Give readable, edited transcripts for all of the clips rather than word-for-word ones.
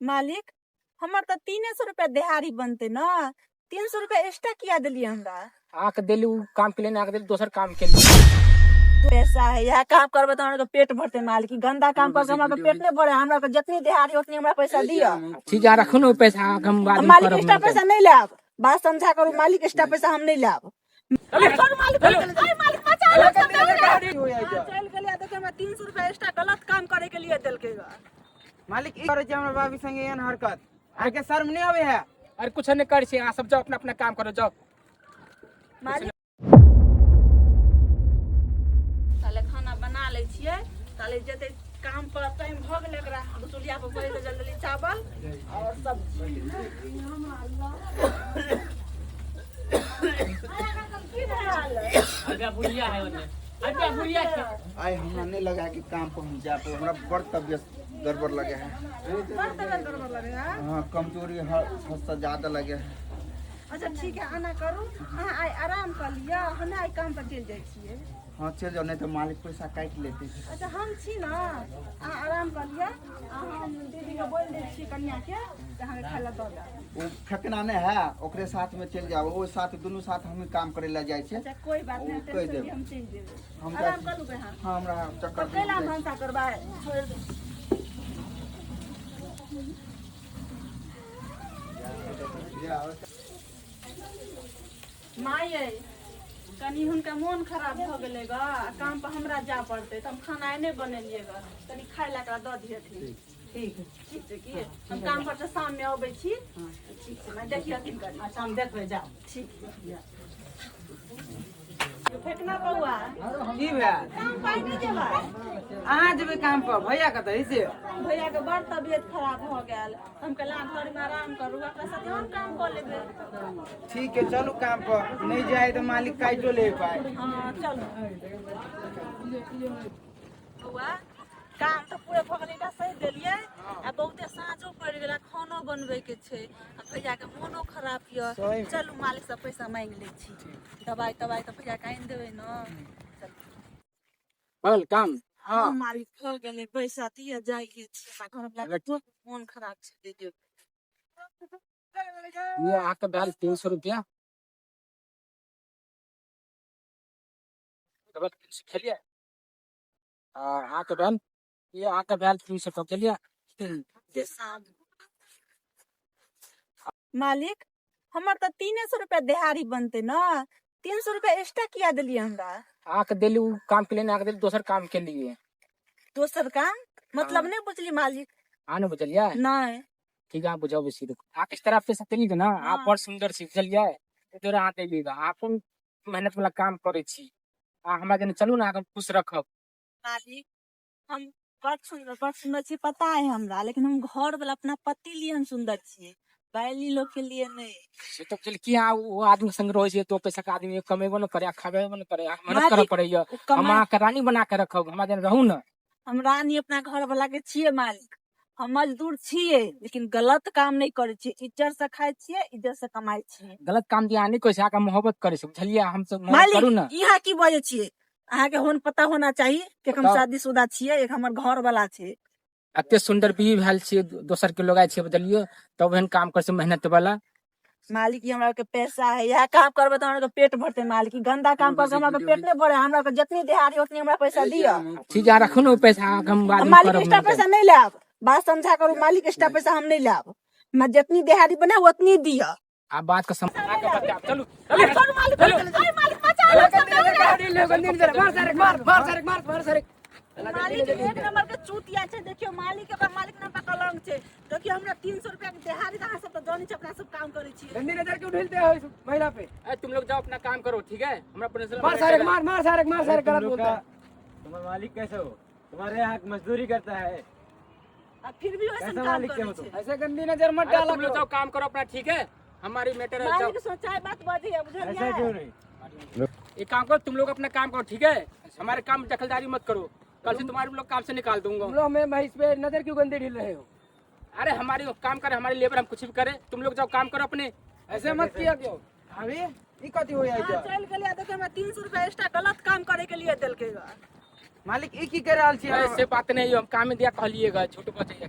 मालिक हमर तऽ 300 रुपया देहाड़ी बनतै ने, 300 रुपया एक्स्ट्रा किया देलियै हमरा? अहाँके देली उ काम के लिए, अहाँके देली दोसर काम के लिए। पैसा है, इएह काम करबै तऽ हमरा के पेट भरतै मालिक। ई गंदा काम करके हमरा के पेट नहि भरे, हमरा के जितनी देहाड़ी उतनी हमरा पैसा दिअ। ठीक है, रखू ने उ पैसा, अहाँके हम बाद में मालिक करब। एक्स्ट्रा पैसा नहि लेब, बात समझा करू मालिक, एक्स्ट्रा पैसा हम नहि लेब। छोड़ू मालिक, अरे मालिक बचा लो, चलि गेलै। देखियौ हमरा 300 रुपया एक्स्ट्रा गलत काम करे के लिए देलकै ग। मालिक, ई करै छै हमरा भाभी संगे एहन हरकत, अहाँके शर्म नहि आबै है? अरे कुछ नहि करै छी, अहाँ सब जाओ, अपना अपना काम करो, जाओ। मालिक ताले खाना बना लै छियै, ताले जेतै काम पर, टाइम भऽ गेलै एकरा। चूल्हा पर बनेतै जल्दी जल्दी चावल और सब्जी। की भेल? बुढ़िया है ओने, अरे बुढ़िया छै। आइ हमरा नहीं लगा कि काम पर हम जा पाऊँ, हमरा बड़ तबियत गड़बड़ लगे है। बड़ तबियत गड़बड़ लगे है? हाँ, कमजोरी हद से ज्यादा लगे है। अच्छा ठीक है, आना करू, अहाँ आइ आराम कर लिअ, हमे आइ काम पर चलि जाइ छियै। हाँ चलि जाओ, नहीं तो मालिक पैसा काटि लेते। अच्छा हम छी ने, अहाँ आराम कर लिअ, आ हम दीदीके बोलि दै छियै कनियाके जे अहाँके खाय लए दऽ देत। वो फेकना नहीं है, ओकरे साथ में चलि जाओ, वो साथ दुनू साथ हम काम करे ला जाइ छै। अच्छा कोई बात नहीं, ओ कहि टेंशन देब। नहीं, हम चलि जेबै। हम आराम जाइ कर लूबै अहाँ। हाँ, हमरा चक्कर तब कैला जाइ छै। भनसा करबै, छोड़ि दू। माय, कनि हुनका मोन खराब भऽ गेलै ग, आ काम पर हमरा जाय पड़तै, तऽ हम खाना आइ नहि बनेलियै ग, कनि खाय लए एकरा दऽ दिहथिन। ठीक। ठीक छै की? हम काम पर से शाममे अबै छी। ठीक छै माय, देखियथिन कनि। अच्छा हम देखबै, जाउ। ठीक। फेकना बौआ। की भेल? काम पाइ नहि जेबै? अहाँ जेबै काम पर, भैया कतऽ है से? भैया के बड़ तबियत खराब भऽ गेल, हम कहलियै अहाँ घरमे आराम करू, अपना साथे हम काम कऽ लेबै। ठीक है, चलू काम पर, नहीं जाए तो मालिक काटो ले पाए। हाँ चलू बौआ, काम तऽ पूरे भऽ गेलै, एकटा सहि देलियै, आ बहुते साँझो पड़ि गेल, आ खानो बनबै के छै, आ भैया के मोनो खराब यऽ। सही। चलू मालिक से पैसा मांगि लै छी, दवाई तवाई तऽ भैया के आनि देबै ने। बगल काम। हाँ मालिक, भऽ गेलै, पैसा दिअ, जाइ के छै हमरा घर वला के मोन खराब छै, दे दियौ। ये अहाँके भेल 300 रुपया। खेलियै और अहाँके भेल, ये अहाँके भेल 300 टका, खेलियै। मालिक हमर तऽ 300 रुपया देहाड़ी बनतै ने, 300 रुपया एक्स्ट्रा किया देलियै हमरा? अहाँके देली उ काम के लिए, अहाँके देली दोसर काम के लिए। दोसर काम मतलब? नहि बुझली मालिक। अहाँ नहि बुझलियै? नहि। ठीक है, अहाँ बुझाबै छी, रुकू। अहाँ किस तरह पैसा देली ने, अहाँ हाँ। बड़ सुन्दर छी, बुझलियै? इधर अहाँ देली, अहाँ कोन मेहनत वाला काम करै छी, अहाँ हमरा जेना चलू ने, अहाँके हम खुश रखब। मालिक हम बड़ सुन्दर, बड़ सुन्दर छी, पता है हमरा, लेकिन हम घर वाला अपना पति लिए हम सुन्दर छियै, बाहरी लोग के लिए नहि। से तऽ बुझलियै कि अहाँ ओ आदमी के संग रहै छियै तो पैसा के आदमी कमेबो ने करे, खाबेबो ने करे, अहाँके मेहनत करऽ मालिक, पड़ैया। ओ हम कमाइ अहाँके रानी बना के रखब, हमरा जेना रहू ने। हम रानी अपना घर वाला के छियै मालिक, हम मजदूर छियै लेकिन गलत काम नहि करै छियै, इज्जत से खाइ छियै, इज्जत से कमाइ छियै। गलत काम जे अहाँ नहि करै छी, अहाँके मोहब्बत करै छी, बुझलियै? हम सब मोहब्बत मालिक करू ने। ई अहाँ की बजै छियै? अहाँके होन पता होना चाही कि हम बताउ। शादीशुदा छियै, एक हमर घर वाला छै। एते सुन्दर बीवी भेल छियै, दोसर के लगाइ छियै, बुझलियै? तब एहन काम करै छै मेहनत वाला। मालिक ई हमरा के पैसा है, इएह काम करबै तऽ हमरा के पेट भरतै मालिक। ई गंदा काम करके हमरा के पेट नहि भरे, हमरा के जितनी देहाड़ी उतनी हमरा पैसा दिअ। ठीक है, रखू ने उ पैसा, अहाँके हम बाद में मालिक करब। एक्स्ट्रा पैसा नहि लेब, बात समझा करू मालिक, एक्स्ट्रा पैसा हम नहि लेब, मैं जितनी देहाड़ी बना उतनी दिअ। आ बात के समझ अहाँके बतायब, चलू। छोड़ू मालिक, अरे मालिक बचा लो। मार सारे, मार मार सारे, मार मार सारे। मालिक एक नंबर के चूतिया छै, देखियौ मालिक, ओकर मालिक नाम पर कलंक छै। देखियौ हमरा 300 रुपया के देहाड़ी, तऽ अहाँ सब तऽ जानै छी अपना सब काम करै छियै। गंदी नजर क्यों ढीलते हो इस महिला पे? ए तुम लोग जाओ, अपना काम करो, ठीक है? हमरा अपने मार सारे, मार मार सारे, मार सारे, गलत बोलता है। तुम्हारा मालिक कैसे हो? तुम्हारे यहाँ मजदूरी करता है। आ फिर भी वैसन कैसा काम मालिक करै हो छै। तुम? ऐसे गंदी नजर मत अरे डाला तुम लोग करो। जाओ, काम करो अपना, ठीक है? हमारी मैटर है, जाओ। मालिक सोचाय बात बजैया, ऐसा बुझलियै? क्यों नहीं? एक काम करो, तुम लोग अपना काम करो, ठीक है? हमारे काम में दखलदारी मत करो, कल से तुम्हारे लोग काम से निकाल दूंगा। तुम लोग हमें महेश पे नजर क्यों गंदी ढील रहे हो? अरे हमारी काम करे, हमारी लेबर, हम कुछ भी करे, तुम लोग जाओ, काम करो अपने। ऐसे मत किया क्यों? अभी ई कथी हो जाइ अहाँ छै? चलि गेलियै, देखियौ हमरा 300 रुपया एक्स्ट्रा गलत काम करे के लिए देलकै ग। मालिक, ई की कर रहल छी? ऐसे बात नहीं, हम काम में दिया कहलिएगा, झूठ बचैया।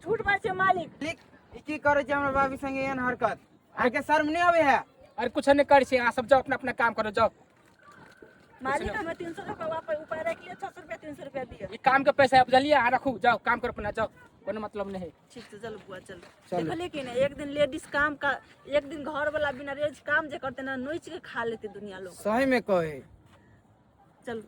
झूठ बाजै छै मालिक। मालिक, ई की करै छै हमरा भाभी संगे एहन हरकत? अहाँके शर्म नहि आबै है? अरे कुछ नहीं कर छी, अहाँ सब जाओ, अपना अपना काम करो, जाओ। मालिक, हमें 300 रुपया वापस उपाय रख लिया, 600 रुपया 300 रुपया दिया। ई काम के पैसा है, बुझलियै? अहाँ रखू, जाओ काम करो अपना, जाओ, कोनो मतलब नहीं है। ठीक छै, चल बुआ चल। देखलियै कि नहीं, एक दिन लेडीज काम का, एक दिन घर वाला बिना रेज काम जे करते ना, नोच के खा लेते दुनिया लोग। सही में कहे। चल।